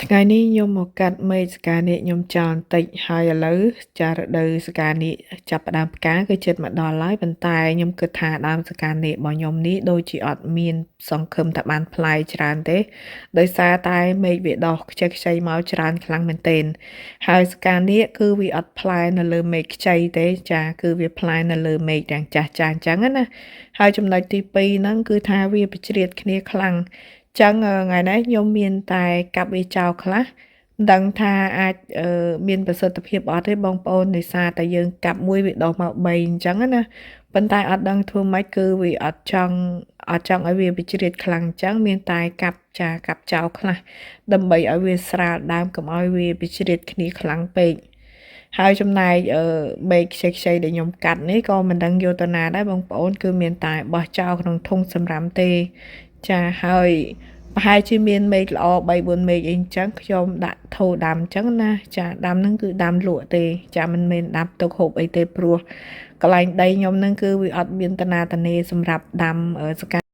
ថ្ងៃនេះខ្ញុំមកកាត់មែកស្រកានាគខ្ញុំចោលបន្តិចហើយឥឡូវចារដូវស្រកានាគចាប់ផ្ដើមផ្កាគឺជិតមកដល់ហើយប៉ុន្តែខ្ញុំគិតថាដើមស្រកានាគរបស់ខ្ញុំនេះដូចជាអត់មានសង្ឃឹមថាបានផ្លែច្រើនទេដោយសារតែមេឃវាដុះខ្ចីខ្ចីមកច្រើនខ្លាំងមែនទែនហើយស្រកានាគគឺវាអត់ផ្លែនៅលើមេឃខ្ចីទេចាគឺវាផ្លែនៅលើមេឃទាំងចាស់ចាស់អញ្ចឹងណាហើយចំណុចទី2ហ្នឹងគឺថាវាប្រជ្រៀតគ្នាខ្លាំងចឹងថ្ងៃនេះខ្ញុំមានតែកាប់វាចោលខ្លះមិនដឹងថាអាចមានប្រសិទ្ធភាពអត់ទេបងប្អូនដោយសារតែយើងកាប់មួយវាដុះមក3អញ្ចឹងណាប៉ុន្តែអត់ដឹងធ្វើម៉េចគឺវាអត់ចង់អត់ចង់ឲ្យវាវិជ្រៀតខ្លាំងអញ្ចឹងមានតែកាប់ចាកាប់ចោលខ្លះដើម្បីឲ្យវាស្រាលដើមកុំឲ្យវាវិជ្រៀតគ្នាខ្លាំងពេកហើយចំណែកអឺបែកខ្ចីខ្ចីដែលខ្ញុំកាត់នេះក៏មិនដឹងយកទៅណាដែរបងប្អូនគឺមានតែបោះចោលក្នុងធុងសម្រាមទេចាហើយប្រហែលជាមានមេឃល្អ3 4មេឃអីអញ្ចឹងខ្ញុំដាក់ថូដាំអញ្ចឹងណាចាដាំហ្នឹងគឺដាំលក់ទេចាមិនមែនដាំទុកហូបអីទេព្រោះកន្លែងដីខ្ញុំហ្នឹងគឺវាអត់មានតនាតនេសម្រាប់ដាំសកា